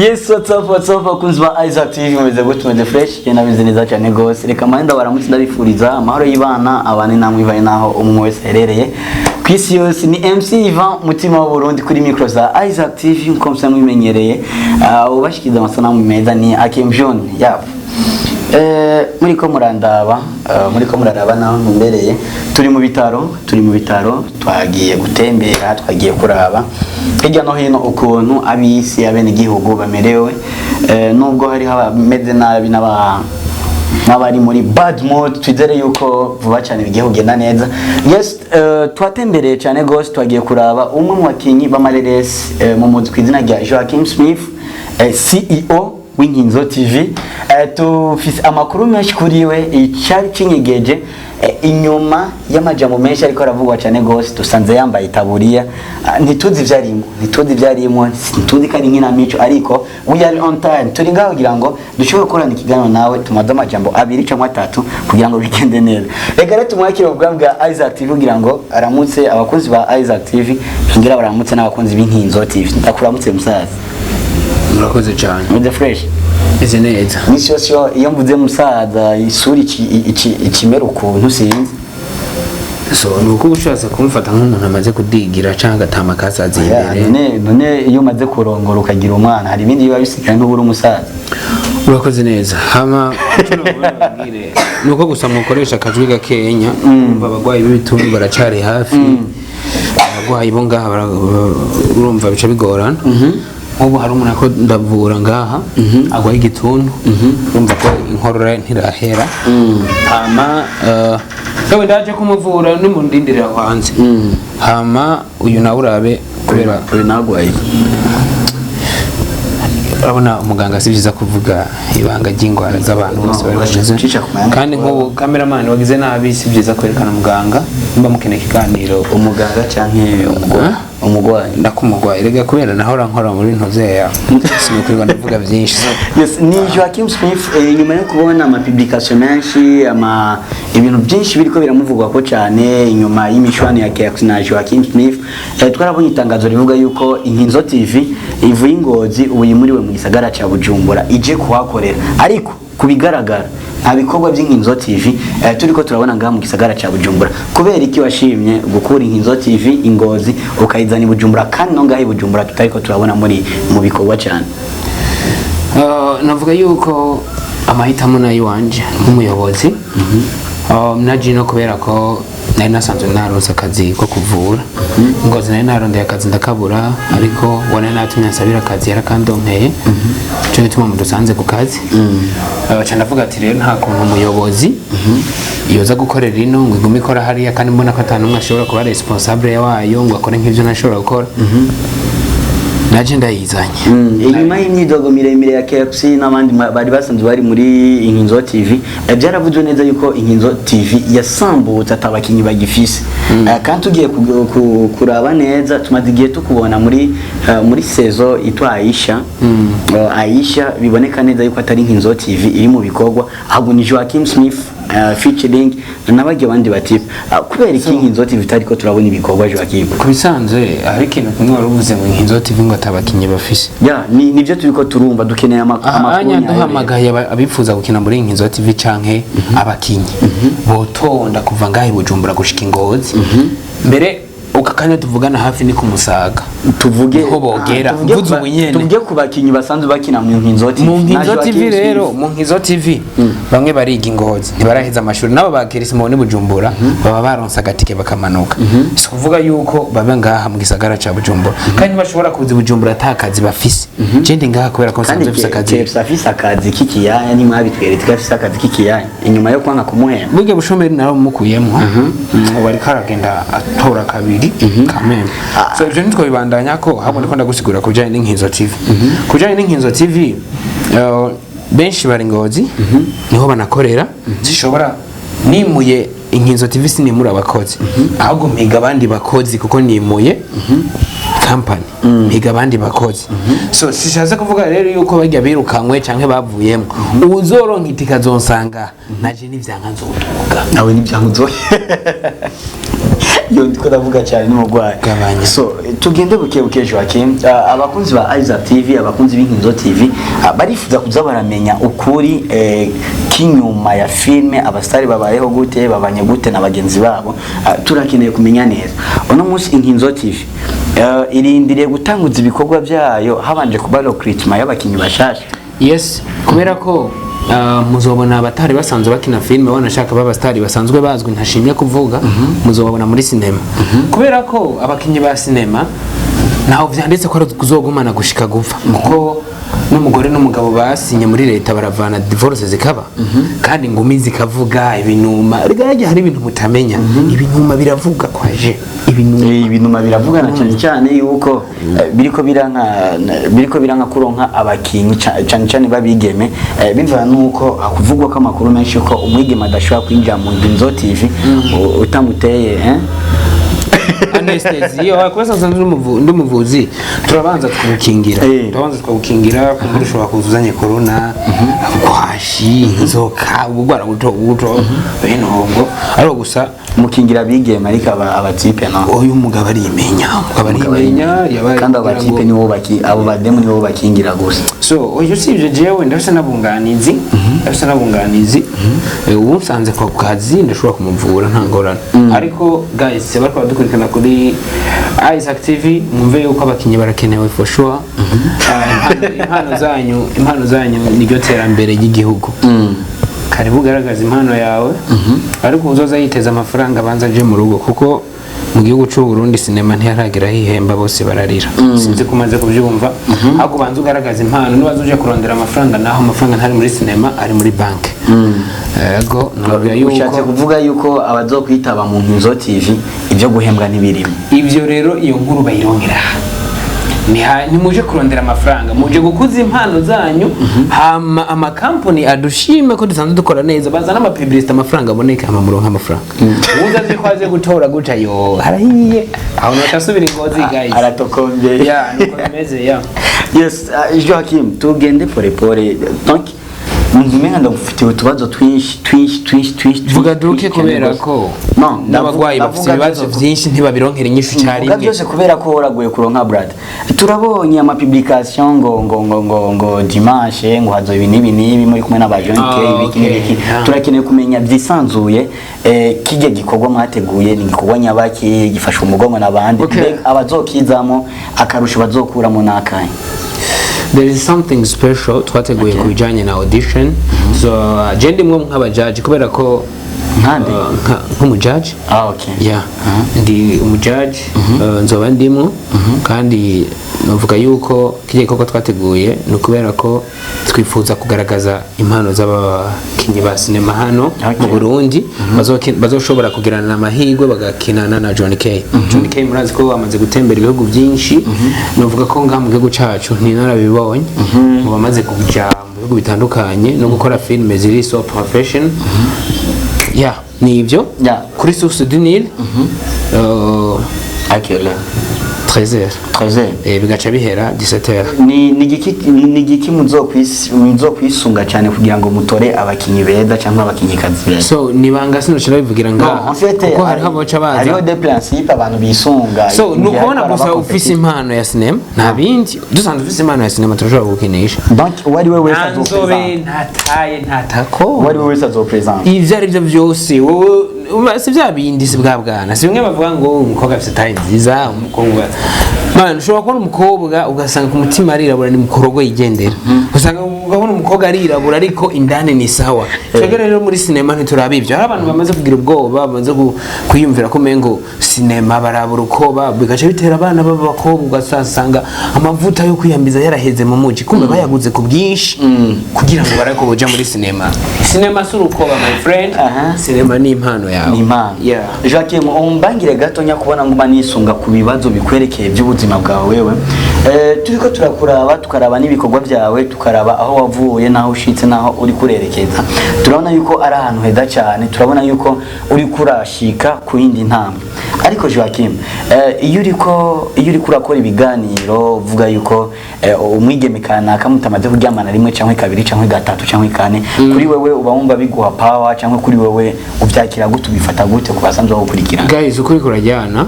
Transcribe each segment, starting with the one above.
Yes, what's up, what's up, bakunzi ba Isaac TV, mumeze gute? Mumeze fresh? Cyane, nameze neza cyane gose. Reka mpande baramutse, ndabifuriza amahoro y'Imana abane namwe ivaye naho umwe wese aherereye ku isi yose. Ni MC Ivan Mutima wa Burundi kuri micro za Isaac TV, nkuko musanzwe mubimenyereye. Ubashikiriza amasanamu meza ni Akim John. Yap. Muriko murandaba, muriko muraraba naho ntumbereye, turi mu bitaro, turi mu bitaro, twagiye gutembera, twagiye kuraba hirya no hino ukuntu abisi abenegihugu bamerewe, nubwo hariho abameze nabi n'abari muri bad mood, twizere yuko vuba cyane bigiye kugenda neza. Yes, twatembereye cyane gose, twagiye kuraba umwe mu bakinyi b'amareresi, mu muzi ku izina rya Joachim Smith, CEO w'Inkinzo TV. Tufise amakuru menshi kuri we, icyari kinyegeje inyuma y'amajambo menshi ariko aravugwa cyane gose. Dusanze yambaye itaburiya. Ntituzi ivyarimo, ntituzi ivyarimo, ntituzi ko ari inkinamico, ariko we are on time, turi ngaho kugira ngo dushobore gukorana ikiganiro nawe, tumaze amajambo abiri cyangwa atatu kugira ngo bigende neza. Reka rero tumwakire ubwami bwa Isaac TV kugira ngo aramutse abakunzi ba Isaac TV, ngira baramutse n'abakunzi b'Inkinzo TV. Ndakuramutse, musaza. Murakoze cyane. Meze fresh? Meze neza. Misi yose iyo mvuze musaza, isura ikimera ukuntu, sinzi. So ni uko uba ushatse kumufata nk'umuntu amaze kudigira cyangwa agatama kasaziye imbere. None iyo umaze kurongora ukagira umwana, hari ibindi biba bisigaye, ntubura umusaza. Urakoze neza. Hama icyo nagomba nababwire ni uko gusa mukoresha akajwi gakenya. Urumva abarwayi b'ibituntu baracari hafi, abarwayi bo ngaha urumva bica bigorana. Nk'ubu hari umuntu ako ndavura ngaha arwaye igituntu, urumva ko inkorora ntirahera. Hama yewe ndaje kumuvura, nimundindirira aho hanze. Hama uyu nawe urabe kubera Uyu nagwaye. Urabona umuganga, si byiza kuvuga ibanga ry'indwara z'abantu bose bari bameze. Cica ku mayanga. Kandi nk'ubu cameraman wagize nabi, si byiza kwerekana muganga. Nimba mukeneye ikiganiro. Umuganga canke umugwayi? Umugwayi. Ndakumugwayi rega, kubera nahora nkora muri ntuzeya, sinokwirirwa ndavuga byinshi. So, Yes, ni Joachim Smith. Nyuma yo kubona ama publication menshi, ama ibintu byinshi biriko biramuvugwa ko cyane inyuma y'imishwano ya KX na Joachim Smith, twarabonye itangazo rivuga yuko Inkinzo TV ivuye i Ngozi, ubu yimuriwe mu gisagara ca Bujumbura, ije kuhakorera. Ariko kubigaragara nta bikorwa by'Inkinzo TV turiko turabona ngaha mu gisagara ca Bujumbura. Kubera iki washimye gukura Inkinzo TV i Ngozi ukayizana i Bujumbura, kandi no ngaha i Bujumbura tutariko turabona muri mu bikorwa cyane? Navuga yuko amahitamo nayo iwanje nk'umuyobozi. Naje no kubera ko nari nasanzwe naronse akazi ko kuvura Ngozi. Nari narondeye akazi ndakabura, ariko uwo nari natumye ansabira akazi yarakandonkeye, cyo gituma mudusanze ku kazi. Ca ndavuga ati rero nta kuntu umuyobozi yoza gukorera ino ngo igume ikora hariya, kandi mbona ko ata n'umwe ashobora kuba responsable wayo ngo akore nk'ivyo nashobora gukora. Naje ndayizanye. Inyuma y'imyidogo miremire ya KFC n'abandi bari basanzwe bari muri Inkinzo TV, byaravuzwe neza yuko Inkinzo TV yasambutse, atabakinyi bagifise. Kandi tugiye kuraba neza, tumaze igihe tukubona muri saison itwa Aisha. Aisha biboneka neza yuko atari Inkinzo TV iri mu bikorwa, ahubwo ni Joachim Smith featuring n'abagiye abandi batipe. Kubera iki Inkinzo TV itariko turabona ibikorwa, Joachim? Ku bisanzwe hari ikintu kimwe wari uvuze ngo Inkinzo TV ngo atabakinyi bafise. Ya, ni nivyo turiko turumva, dukeneye amakuru anya nyayo. Duhamagaye abifuza gukina muri Inkinzo TV canke abakinyi botonda kuva ngahe Bujumbura gushika Ingozi, mbere uka kanya tuvugana hafi ni ku Musaga. Tuvuge Niho bogera. Ah, tuvuge Mvuze ubu nyene. Tuvuge ku bakinyi basanzwe bakina mu Nkinzo TV Mu na Nkinzo Joachim TV Smith. Rero mu Nkinzo TV bamwe bariga Ingozi, ntibaraheza amashuri, n'abo ba Kirisi ni Bujumbura baba baronse agatike bakamanuka. Si kuvuga yuko baba ngaha mu gisagara ca Bujumbura, kandi ntibashobora kuza i Bujumbura ata kazi bafise. Je ndi ngaha kubera ko Kandi nsanzwe mfise akazi. KFC afise akazi k'ikiyaya, ntimwabitweretse ko afise akazi k'ikiyaya inyuma yo kwanga kumuhemba? Burya bushomeri naramukuyemwo, ubu ariko aragenda atora kabiri kameme. So ivyo ntitwabibandanya ko, ahubwo ndiko ndagusigurira ku bijanye n'Inkinzo TV. Ku bijanye n'Inkinzo TV, benshi bari Ngozi, niho banakorera. Zishobora nimuye Inkinzo TV, sinimura abakozi, ahubwo mpiga abandi bakozi kuko nimuye. Company mpiga abandi bakozi. So sishatse kuvuga rero yuko bajya birukankwe canke bavuyemo. Uwuzoronka itike azonsanga, naje nivyanka nzoduga. Nawe nibyanguzo yo ndiko ndavuga cyane n'umurwayi. Gabanya. So tugende buke buke, Joachim. Abakunzi ba Isaac TV, abakunzi b'Inkinzo TV, barifuza kuza baramenya ukuri k'inyuma ya filme, abastari babayeho gute, babanye gute na bagenzi babo. Turakeneye kumenya neza uno munsi Inkinzo TV irindiriye gutanguza ibikorwa byayo habanje kuba recruitment y'abakinyi bashasha. Yes, kubera ko muzobona abatari basanzwe bakina filime, banashaka b'abastari basanzwe bazwi ntashimye kuvuga, muzobabona muri sinema, kubera ko abakinyi ba sinema ntaho vyanditse ko ari kuzogumana gushika gupfa, kuko n'umugore n'umugabo basinye muri leta baravana, divorce zikaba, kandi ingumi zikavuga, ibinuma. Rega hari ibintu mutamenya, ibinuma biravuga kwaje ibinuma. Ibinuma biravugana, cyane cyane yuko biriko biranka kuronka abakinyi cyane cyane babigeme, bivana nuko hakuvugwa ko amakuru menshi ko umwigeme adashobora kwinjira mu Nkinzo TV utamuteye Anesthésie. Kuba sanzwe ndi umuvuzi, turabanza tukagukingira. Turabanza tukagukingira kumbura ushobora kuzuzanye corona, kwashi, inzoka, ubugwara buto buto bene ubwo, ariko gusa mukingira abigeme, ariko abatipe no? Uyu mugabo arimenya, umugabo arimenya yabaye Kandi kugira abatipe ngo nibo baki, abo bademu nibo bakingira gusa. So uyu usibye jewe ndafise n'abunganizi. Ubu nsanze ku kazi ndashobora kumuvura, nta ngorane. Ariko guys, bariko badukurikirana kuri Isaac TV, mwumve yuko abakinyi barakenewe for sure. Impano zanyu niryo terambere ry'igihugu. Karibu ugaragaza impano yawe, ariko uzoza yiteza amafaranga abanza aje mu rugo, kuko mu gihugu cy'u Burundi sinema ntiyaragira ihemba, bose bararira. Sinzi ko umaze kubyumva. Ahubwo ubanza ugaragaza impano, niba uje kurondera amafaranga, naho amafaranga ntari muri sinema, ari muri banki. Yego, nababwira Ushatse yuko kuvuga yuko abazokwitaba mu Nkinzo TV ibyo guhembwa ntibirimo? Ibyo rero iyo nkuru bayironkera aha. Ntimuje kurondera amafaranga, muje gukuza impano zanyu, hama amakampani adushime ko dusanzwe dukora neza, bazana amapublicité, amafaranga aboneke, hama muronke amafaranga. Uza azi ko aje gutora guca yo harahiye, aho nocasubira ingozi, guys. Aratokombye. Ya, nuko bimeze ya. Yes, Joachim, tugende pole pole. Donc umenga ndagufitiye utubazo twinshi twinshi twinshi twinshi. Vuga twinshi, duke twinshi cyane kubera rwose. ko No, n'abagwayi bafite ndavuga ibibazo byose byinshi, ntibabironkera inyishu Mvuga icyarimwe. byose kubera ko waragoye kuronka brad. Turabonye ama publication ngo dimanche ngo hazo ibi n'ibi n'ibi muri kumwe n'aba John K, ibiki n'ibiki. Turakeneye kumenya byisanzuye, kijya gikorwa mwateguye ni gikorwa nyabaki, gifashwe umugongo n'abandi? Mbega abazokizamo akarusho bazokuramo n'akahe? There is something special twateguye ku bijanye na audition. So je ndimwo nk'abajaji kubera ko Nkande? Nk'umujaji. Ah, okay. Yeah, ndi umujaji, nzoba ndimwo, kandi navuga yuko kijya gikorwa twateguye ni ukubera ko twifuza kugaragaza impano z'abakinnyi ba sinema hano mu Burundi bazoshobora kugirana amahirwe bagakinana na John K. John K murazi ko bamaze gutembera ibihugu byinshi. Navuga ko ngaha mu gihugu cacu ntinarabibonye mu bamaze kuja mu bihugu bitandukanye no gukora filime ziri so profession. Yeah, ni ibyo. Kuri Source du Nil À quelle heure? 13h. 13h. Bigaca bihera 17h. Ni giki muzokwisunga cyane kugira ngo mutore abakinyi beza cyangwa abakinyikazi beza? So nibanga sinoca bivugira No, ngaha en fait, kuko hariho abaca baza. Hariho des principes abantu bisunga So ni igihe ukubona hariko gusa haraba ufise competition. impano ya sinema, nta bindi. Dusanzwe ufise impano ya sinema turashobora gukinisha. Donc uwo ari we wese Nta nzobe, azopresenta? nta taille, nta tako. Uwo ari we wese azopresenta? Ivyo ari byo byose wowe si bya bindi, si bwa bwana, si bimwe bavuga ngo umukobwa afite taille nziza, umukobwa. Man, ushobora kubona umukobwa ugasanga ku mutima arirabura, ni mukorogo yigendera. Usanga ukabona umukobwa arirabura ariko indani ni sawa. Twebwe rero muri sinema ntituraba ibyo. Hari abantu bamaze kugira ubwoba, bamaze kwiyumvira ko umengo sinema barabura ukoba, bigaca bitera abana b'abakobwa, ugasanga amavuta yo kwiyambiza yaraheze mu muji, kumbe bayaguze ku bwinshi kugira ngo barako boja muri sinema. Sinema si urukoba, my friend. Sinema ni impano yawe. yawe. Ni impano. Yeah. Joachim, umbangire gato nyakubona nguma nisunga ku bibazo bikwerekeye by'ubuzima bwawe wewe. Turiko turakuraba, tukaraba n'ibikorwa byawe, tukaraba aho wavuye n'aho ushitse n'aho uri kurerekeza, turabona yuko ari ahantu heza cyane, turabona yuko uri kurashika ku yindi ntambwe. Ariko Joachim, iyo uriko urakora ibiganiro uvuga yuko umwigeme kanaka mutamaze kuryamana rimwe cyangwa kabiri cyangwa gatatu cyangwa kane, kuri wewe uba wumva biguha power, cyangwa kuri wewe ubyakira gute, ubifata gute ku basanzwe bagukurikirana? Guys, ukuri kurajyana,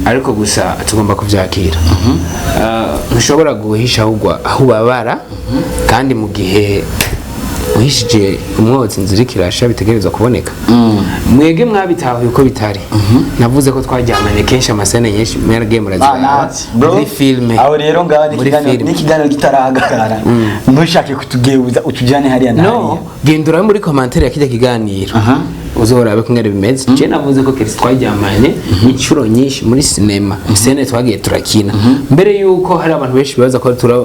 ariko gusa tugomba kubyakira. Ntushobora guhisha ahubwo aho ubabara, kandi mu gihe uhishije umwotsi inzira ikirasha, bitegerezwa kuboneka. Mwege mwabitahuye uko bitari. Navuze ko twaryamanye kenshi, ama scènes nyinshi mwaragiye muraziraba muri filme. Aho rero ngaho ni Muri ikiganiro, filime. ni ikiganiro kitarahagarara, ntushake kutugeuza utujyane hariya na No, hariya. genda urabe muri commentaire ya kijya kiganiro, uzorabe ko ngere bimeze. Je navuze ko Kerisi twaryamanye inshuro nyinshi muri sinema, scène twagiye turakina, mbere yuko hari abantu benshi bibaza ko tura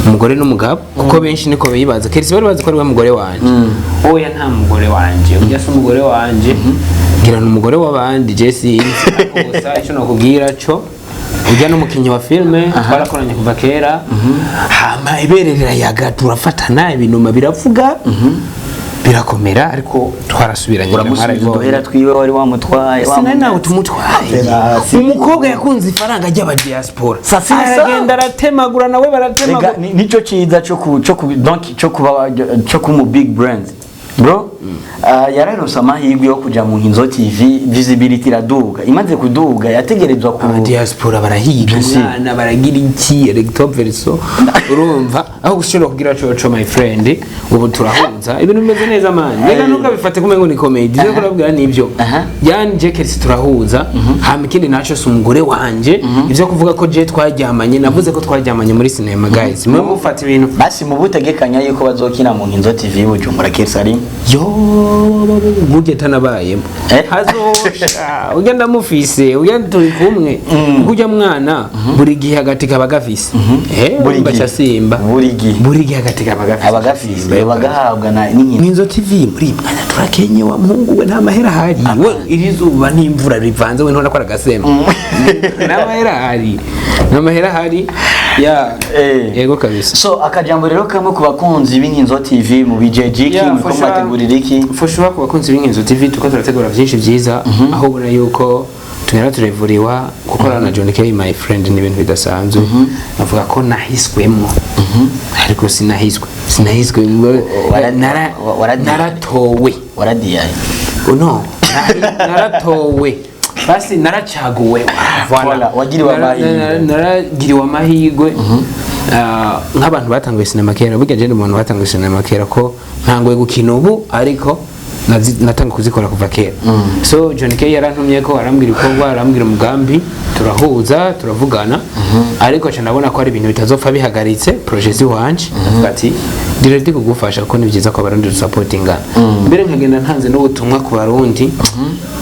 umugore n'umugabo, kuko benshi niko bibaza. Kerisi bari bazi ko ari we mugore wanje. Oya, nta mugore wanje, ujya si umugore wanje, ngira ni umugore w'abandi, je sinzi. Ariko gusa icyo nokubwira cyo, ujya n'umukinnyi wa filme twarakoranye kuva kera, hama ibere rirayaga, turafatana, ibinuma biravuga, birakomera, ariko twarasubiranye. Uramusubiza uduhera twiwe wari wamutwaye? Sinari nawe tumutwaye. Terasi. Umukobwa yakunze ifaranga ry'abadiaspora, Sasa. aragenda aratemagura, nawe baratemagura. Rega, nico ciza cyo ku donc cyo kuba cyo kumu big brand, bro. Yararonse amahirwe yo kuja mu Nkinzo TV, visibility iraduga. Imaze kuduga yategerezwa ku Abadiaspora barahiga Bien sûr. umwana, baragira iki, recto verso, urumva aho gushobora kugira coco. My friend, ubu turahuza, ibintu bimeze neza, man. Reka ntukabifate kumengo ni comedy, ivyo kurabwira nibyo. Yani je Kerisi turahuza, hama ikindi naco si umugore wanje. Ivyo kuvuga ko je twaryamanye, navuze ko twaryamanye muri cinema. Guys, mwe mufata ibintu. Basi mu butegekanya yuko bazokina mu Nkinzo TV Bujumbura, Kerisi ari Yo, burya tanabayemo. Eh? Hazosha ujya ndamufise, ujya turi kumwe, kuko ujya mwana buri gihe hagati kaba gafise. Buri Urumva gihe. ca simba. Buri gihe. Buri gihe hagati kaba gafise. Abagafise bagahabwa na n'inkino. Ninzo TV muri iyi mwanya turakenye, wa muhungu we, nta mahera ahari. We iri zuba n'imvura bivanze, we ntubona ko ari agasemba? Nta mahera ahari, nta mahera ahari ya. Yego kabisa. So akajambo rero kamwe ku bakunzi b'Inkinzo TV, mu bijeje iki, Yeah, muriko for sure. mwategurira iki? For sure, ku bakunzi b'Inkinzo TV, tuko turategura byinshi byiza, aho ubona yuko tugenda turevuriwa gukorana na John K, my friend, ni ibintu bidasanzwe. Avuga ko nahiswemwo, ariko sinahiswe, sinahiswe. Naratowe. Waradiyaye. No, naratowe, basi naracaguwe. Voilà. Voilà, wagiriwe amahirwe. Naragiriwe amahirwe. Nk'abantu batanguye sinema kera, burya je ndi umuntu batanguye sinema kera, ko ntanguye gukina ubu, ariko natanguye kuzikora kuva kera. So John K yarantumye ko arambwira ibikorwa, arambwira umugambi, turahuza, turavugana, ariko ca ndabona ko ari ibintu bitazopfa bihagaritse projet ziwanje. Ndavuga ati ndi ready kugufasha, kuko ni byiza ko Abarundi dusapotingana. Mbere nkagenda ntanze n'ubutumwa ku Barundi.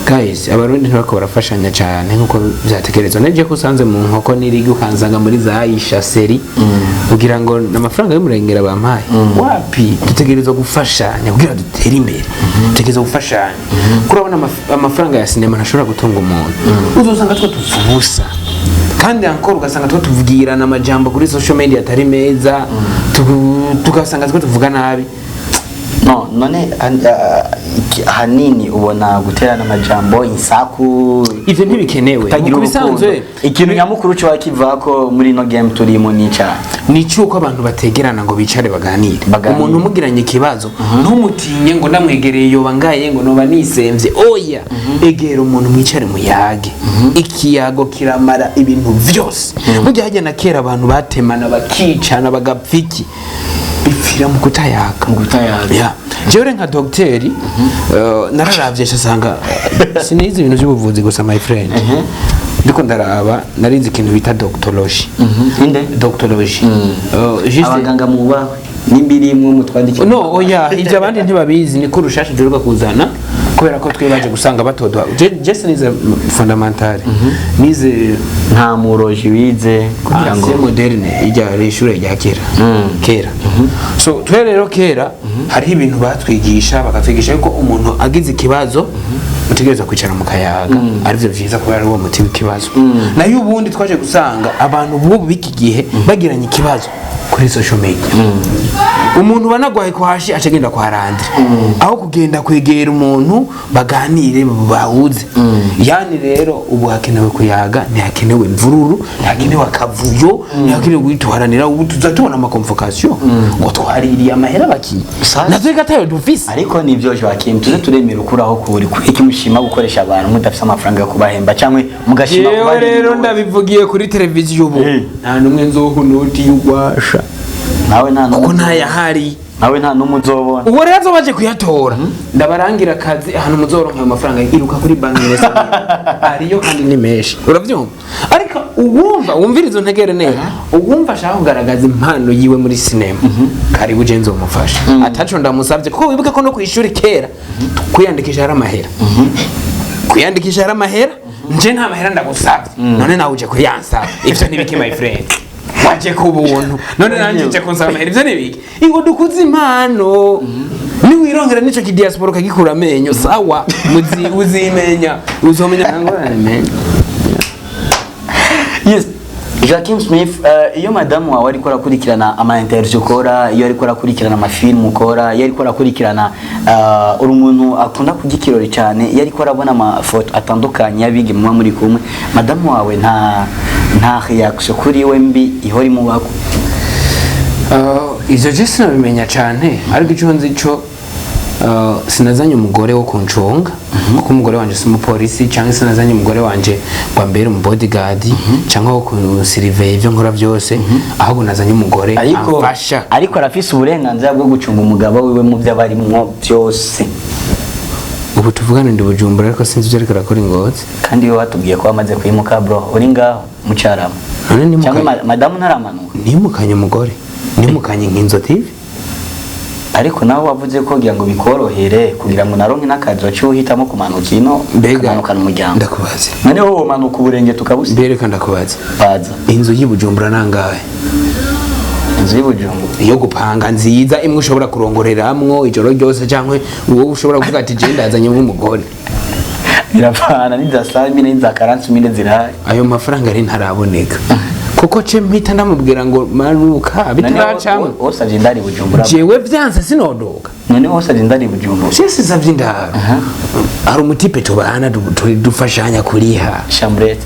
Guys, Abarundi ntibariko barafashanya cyane nkuko vyatekerezwa. Naje ko usanze mu nkoko n'irigi, ukansanga muri za Aisha seri, kugira ngo amafaranga y'umurengera bampaye wapi. Dutegerezwa gufashanya kugira dutere imbere, dutegerezwa gufashanya. Kuko urabona amafaranga ya sinema ntashobora gutunga umuntu. Uzosanga twe tupfa ubusa, kandi ankora ugasanga twe tuvugirana amajambo kuri social media atari meza, tugasanga twe tuvuga nabi. No none ahanini ubona guterana amajambo, insaku, Ivyo ntibikenewe. kutagira Mu bisanzwe, urukundo, ikintu nyamukuru cyo kivako muri ino game turimo ni icyaha. Ni cyuko abantu bategerana ngo bicare baganire. Baganire. Umuntu umugiranye ikibazo, ntumutinye ngo ndamwegereye yoba ngaye, ngo noba nisemvye. Oya, egera umuntu, mwicare muyage. Ikiyago kiramara ibintu vyose. Burya hajya na kera abantu batemana, bakicana, bagapfa iki, bipfira mu kutayaga. Mu kutayaga. Ya. Jewe nka dogiteri, nararavye nsanga sinize ibintu by'ubuvuzi gusa, my friend. Ndiko ndaraba, narize ikintu bita doctology. Inde? Doctology. Juste Abaganga mubahwe, nimba irimwe mutwandikira. No, oya, ibyo abandi ntibabizi, niko urushasha duheruka kuzana, kubera ko twe baje gusanga batodwa. Je sinize fondamentale, nize Nta muroji wize kugira ngo ancien moderne, ijya ari ishure rya kera kera. So twe rero kera hariho ibintu batwigisha, bakatwigisha yuko umuntu agize ikibazo Mutegereza kwicara mu kayaga, arivyo vyiza, kubera ari uwo muti w'ikibazo. Nayo ubundi twaje gusanga abantu b'ubu b'iki gihe bagiranye ikibazo kuri social media, umuntu banagwaye kwashi aca agenda kwa randire aho kugenda kwegera umuntu baganire, bahuze. Yani rero ubu hakenewe kuyaga, ntihakenewe imvururu, ntihakenewe akavuyo, ntihakenewe guhituharanira. Ubu tuza tubona ama convocation ngo twaririye amahera abakinyi, natwe gatayo dufise. Ariko nivyo, Joachim, tuze turemera ukuri aho kuri. Iki mushima gukoresha abantu mudafise amafaranga yo kubahemba, cyangwa mugashima Jewe kubaha rero ibintu? Ndabivugiye kuri televiziyo ubu, nta n'umwe nzoha unoti y'ugwasha. Nawe nta Kuko n'umwe ntayahari. Nawe nta n'umwe uzobona. Uwo rero azobaje kuyatora, ndabarangira akazi ahantu muzoronka ayo mafaranga. Iruka kuri banki yose ariyo, kandi ni menshi, uravyumva? Ariko uwumva, wumvira izo ntegere neza, uwumva ashaka kugaragaza impano yiwe muri sinema, karibu, je nzomufasha ataco ndamusavye. Kuko wibuke ko no kwishuri kera kwiyandikisha hari amahera, kwiyandikisha hari amahera. Nje nta mahera ndagusavye, none nawe uje kuyansaba, ivyo nibiki? My friend, waje ku buntu, none nanje uje kunsaba amahera, ivyo nibiki? Ingo dukuze impano, niwirongera nico ki diaspora ukagikura amenyo, sawa, muzi uzimenya, uzomenya ngorane men. Yes, Joachim Smith, iyo madamu wawe ariko arakurikirana ama interview ukora, iyo ariko arakurikirana amafilm ukora, iyo ariko arakurikirana, uri umuntu akunda kurya ikirori cyane, iyo ariko arabona amafoto atandukanye y'abigi muba muri kumwe, madamu wawe nta reaction kuri we mbi ihora imubako? Ivyo je sinabimenya cane, ariko ico nzi co, sinazanye umugore wo kuncunga, kuko umugore wanje si umupolisi, cyangwa sinazanye umugore wanje ngo ambere umu bodyguard cyangwa wo kusiriveye ibyo nkora byose, ahubwo nazanye umugore Ariko amfasha. Ariko arafise uburenganzira bwo gucunga umugabo wiwe mu byo aba arimwo byose. Ubu tuvugane ndi Bujumbura, ariko sinzi ibyo ariko arakora i Ngozi. Kandi we watubwiye ko wamaze kwimuka, bro, uri ngaho mucarama. None nimukanye? Cyangwa madamu ntaramanuka? Nimukanye umugore, nimukanye Nkinzo TV. Ariko nawe wavuze ko kugira ngo bikorohere, kugira ngo naronke n'akazi, waciye uhitamo kumanuka ino, Mbega ukamanukana umuryango. Ndakubaze. None wowe womanuka uburenge tukabusiga? Mbereka, ndakubaze. Baza. Inzu y'i Bujumbura nangahe? Inzu y'Ibujumbura? Iyo gupanga nziza, imwe ushobora kurongoreramwo ijoro ryose, cyangwa wowe ushobora kuvuga ati je ndazanye nk'umugore. Biravana n'iza 100 000 n'iza 40 000 zirahari. Ayo mafaranga ari ntaraboneka, kuko ce mpita ndamubwira ngo manuka bitaracamwe. Wosavye indaro i Bujumbura? Jewe vyanse sinodoga. None wosavye indaro i Bujumbura? Je sisavye indaro, hari umutipe tubana, dufashanya kuriha. Chambrette?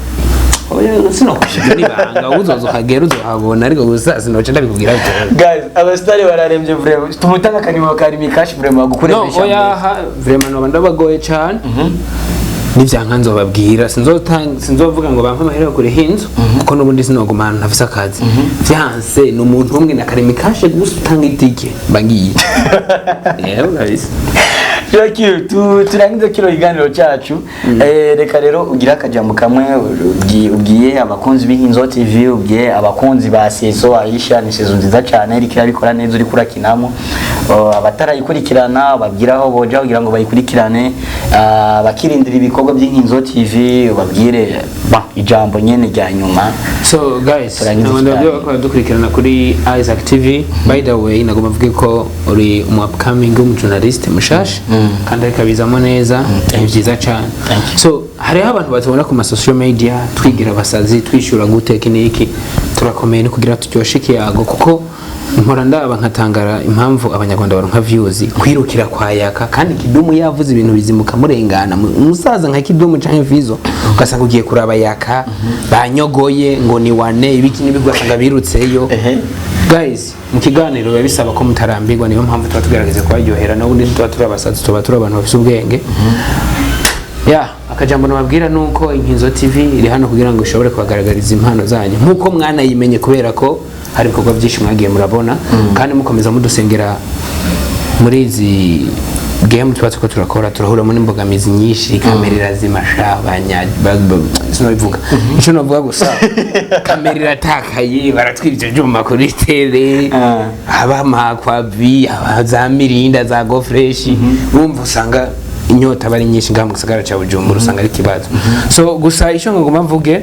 Sinokwishyura n'ibanga, uzoza ukagera uzohabona, ariko gusa sinoca ndabikubwira byose. Guys, abasitari bararemvye vraiment. Tumutanga akanimero ka Rimikashi vraiment, bagukure No. muri chambrette. Oya, vraiment noba ndabagoye cane nivyanka nzobabwira. Sinzovuga ngo bampe amahera yo kuriha inzu, kuko n'ubundi sinoguma ahantu ntafise akazi. Vyanse ni umuntu umwe na karimi kashe gusa, utanga itike mba ngiye. Yewe kabisa. Jackie, turangize kino kiganiro cyacu. Reka rero ugire akajambo kamwe ubwiye abakunzi b'Inkinzo TV, ubwiye abakunzi ba saison Aisha. Ni saison nziza cyane, iriko irabikora neza, uriko urakinamo. Abatarayikurikirana babwira aho boja kugira ngo bayikurikirane. Bakirindira ibikorwa by'Inkinzo TV, ubabwire ba ijambo nyene rya nyuma. So guys, Turangize nkaba ndababwira ikiganiro. ko badukurikirana kuri Isaac TV. By the way, nagomba mvuge ko uri umu upcoming w'umujournaliste mushasha, kandi ariko abizamo neza, ni byiza cyane. Thank you. So hariho abantu batubona ku ma social media twigira abasazi, twishyura gute, iki n'iki. Turakomeye, ni kugira turyoshe ikiyago, kuko mpora ndaba nkatangara impamvu Abanyarwanda baronka views kwirukira kwa Yaka, kandi Kidumu yavuze ibintu bizimuka murengana. Umusaza nka Kidumu canke Vizo, ugasanga ugiye kuraba Yaka banyogoye ngo ni wane ibiki n'ibiki, ugasanga birutseyo. Guys, mu kiganiro biba bisaba ko mutarambirwa, niyo mpamvu tuba tugerageza kubaryohera. N'ubundi tuba turi abasazi, tuba turi abantu bafise ubwenge. Ya, akajambo nababwira nuko Inkinzo TV iri hano kugira ngo ishobore kubagaragariza impano zanyu nkuko mwanayimenye, kubera ko hari ibikorwa byinshi mwagiye murabona, kandi mukomeza mudusengera. Muri izi game tuba turiko turakora, turahuramo n'imbogamizi nyinshi, kamera irazimasha, sinobivuga. Ico novuga gusa, kamera iratakaye, baratwibye ivyuma kuri tele, haba makwabi, haba za Mirinda, za Go Fresh, urumva usanga Inyota aba ari nyinshi ngaha mu gisagara ca Bujumbura, usanga ari ikibazo. So gusa icyo ngomba mvuge,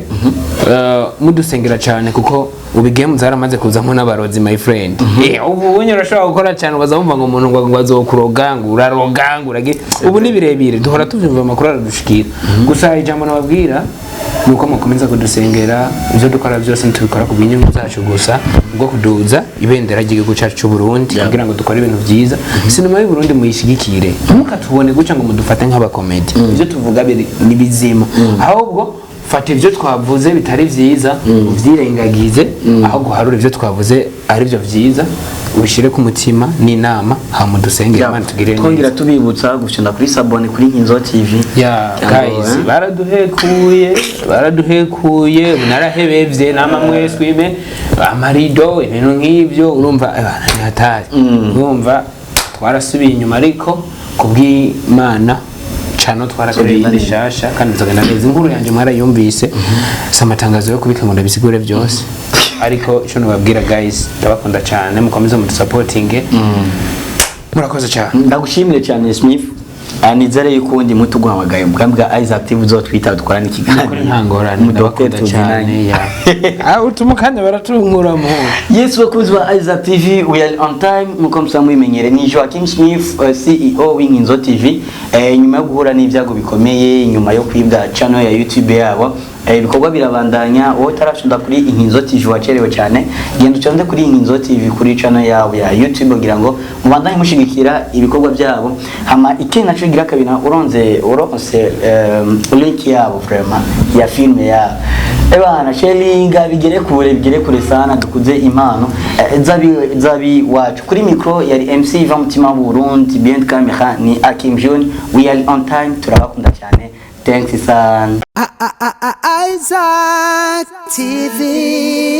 mudusengera cyane, kuko ubu game zaramaze kuzamo n'abarozi, my friend. Ubu unye urashobora gukora cyane, ubaza wumva ngo umuntu ngo azokuroga, ngo uraroga, ngo urage. Ubu ni birebire, duhora tuvyumva, amakuru aradushikira. Gusa ijambo nababwira ni uko mukomeza kudusengera. Ibyo dukora byose ntitubikora ku bw'inyungu zacu gusa, bwo kuduza ibendera ry'igihugu cyacu cy'u Burundi, kugira ngo dukore ibintu byiza. Sinema y'u Burundi muyishigikire, ntimukatubone gutya ngo mudufate nk'abakomedi. Ibyo tuvuga ni bizima. Ahubwo fata ibyo twavuze bitari byiza ubyirengagize, ahubwo uharure ibyo twavuze ari byo byiza, ubishyire ku mutima n'inama, hama dusengere, Imana tugirire neza. Twongera tubibutsa gushinda kuri s'abonner kuri Nkinzo TV. Ya. Cyangwa, Guys, baraduhekuye, baraduhekuye, narahebevye nama mweswime amarido, ibintu nk'ibyo. Urumva, ni hatari. Urumva twarasubiye inyuma, ariko kubw'Imana cano twarakoreye iyindi shasha kandi bizogenda neza. Inkuru yanjye mwarayumvise, si amatangazo yo kubika ngo ndabisigure byose, ariko ico nobabwira, guys, ndabakunda cyane, mukomeze mudusapotinge. Murakoze cyane. Ndagushimire cyane, Smith. Nizere yuko ubundi mutuguhamagaye ubwami bwa Isaac TV uzotwita dukorana ikiganiro. Kuri nta ngorane. Mu Dr. Ndabakunda cyane. tuzinanye. Ya, utuma kandi baratunkura mu Yes, bakunzi ba Isaac TV, we are on time nkuko musanzwe mubimenyere. Ni Joachim Smith, CEO w'Inkinzo TV. Nyuma yo guhura n'ibyago bikomeye, nyuma yo kwibwa channel ya YouTube yabo, ibikorwa birabandanya. Wowe utarashonda kuri Inkinzo TV, wacerewe cyane. Genda uconde kuri Inkinzo TV kuri channel yabo ya YouTube kugira ngo mubandanye mushigikira ibikorwa byabo. Hama ikindi naco gira kabiri, uronze uronse link yabo vraiment ya filme yabo, ebana sharinga bigere kure, bigere kure sana, dukuze impano zabi wacu. Kuri micro yari MC Ivan Mutima w'u Burundi, behind camera ni Akim June. We are on time, turabakunda cyane. Thanks sana. Isaac TV.